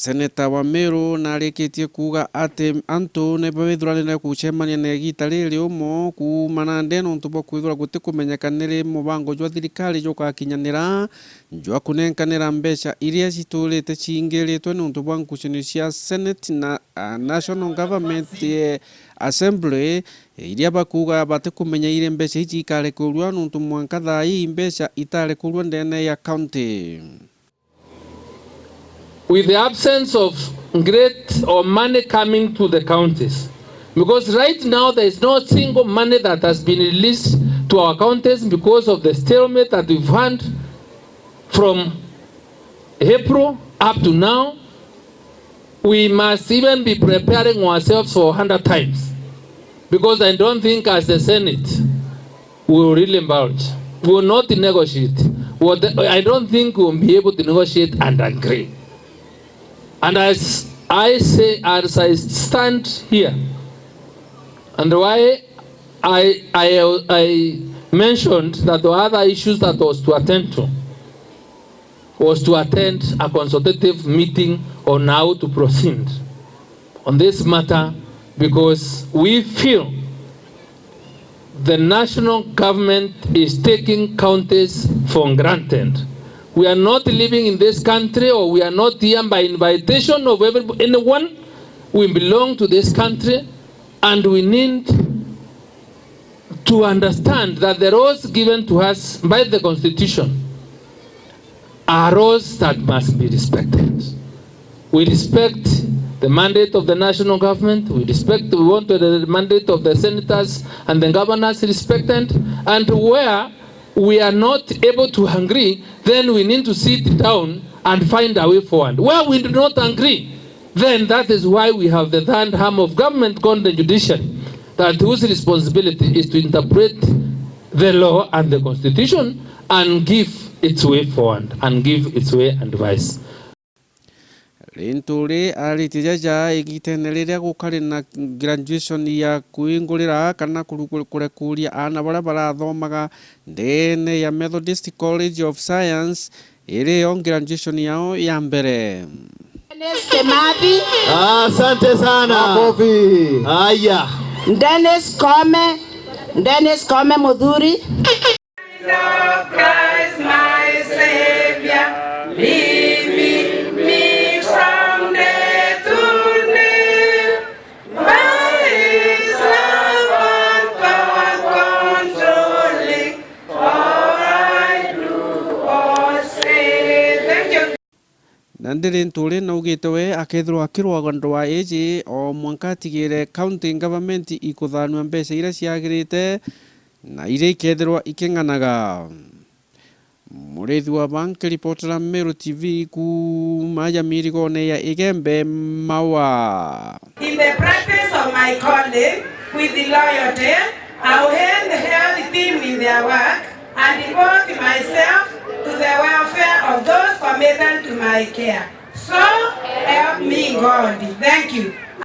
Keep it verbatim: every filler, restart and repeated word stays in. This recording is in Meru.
Seneta wa Meru narikitie kuuga ati antu ni bethuranirie gucemania na igiita riri umo kuuma nandi, nontu bwa kwithirwa gutikumenyeka ni ri mubango jwa thirikari jugakinyanira jwa kunenkanira mbeca iria citurite ciingiritwe nontu bwa ngucanio cia Senate na, ah, National Government, eh, Assembly, iria bakuuga batikumenya iri mbeca iji ikarekurua, nontu mwanka thaa ii mbeca itarekurua ndene ya county. With the absence of great or money coming to the counties, because right now there is no single money that has been released to our counties because of the stalemate that we've had from April up to now. We must even be preparing ourselves for hundred times, because I don't think as the Senate we will really budge. We will not negotiate. What, I don't think we will be able to negotiate and agree. And as I say, as I stand here, and why I, I, I mentioned that the other issues that was to attend to was to attend a consultative meeting on how to proceed on this matter, because we feel the national government is taking counties for granted. We are not living in this country, or we are not here by invitation of every, anyone. We belong to this country, and we need to understand that the roles given to us by the Constitution are roles that must be respected. We respect the mandate of the national government. We respect, we want the mandate of the senators and the governors respected. And where we are not able to agree, then we need to sit down and find a way forward. Where we do not agree, then that is why we have the third arm of government called the judiciary, that whose responsibility is to interpret the law and the constitution and give its way forward and give its way advice. Linturi aritie jaja igitene riria gukari na graduation ya kuingurira kana kuru-, kurekuria aana baria barathomaga ndene ya Methodist College of Science, iri yo graduation yao ya mbere. Dennis Kimathi. Asante sana. Makofi. Haya. Dennis Kome. Dennis Kome Muthuri. Of Christ my Savior, leading me from day to day. By His love and power controlling, all I do or say. Thank you. Nandi Linturi naugite we akethirwa akirwa ndwaa iji o mwanka atigire county government ikuthanua mbeca iria ciagirite na iria ikethirwa iking'anaga. Murithi wa Bank, ripotera Meru T V kuuma ya mirigone ya Igembe, Maua. In the practice of my calling with loyalty, I will hand held firm in their work and devote myself to the welfare of those committed to my care. So help me God. Thank you.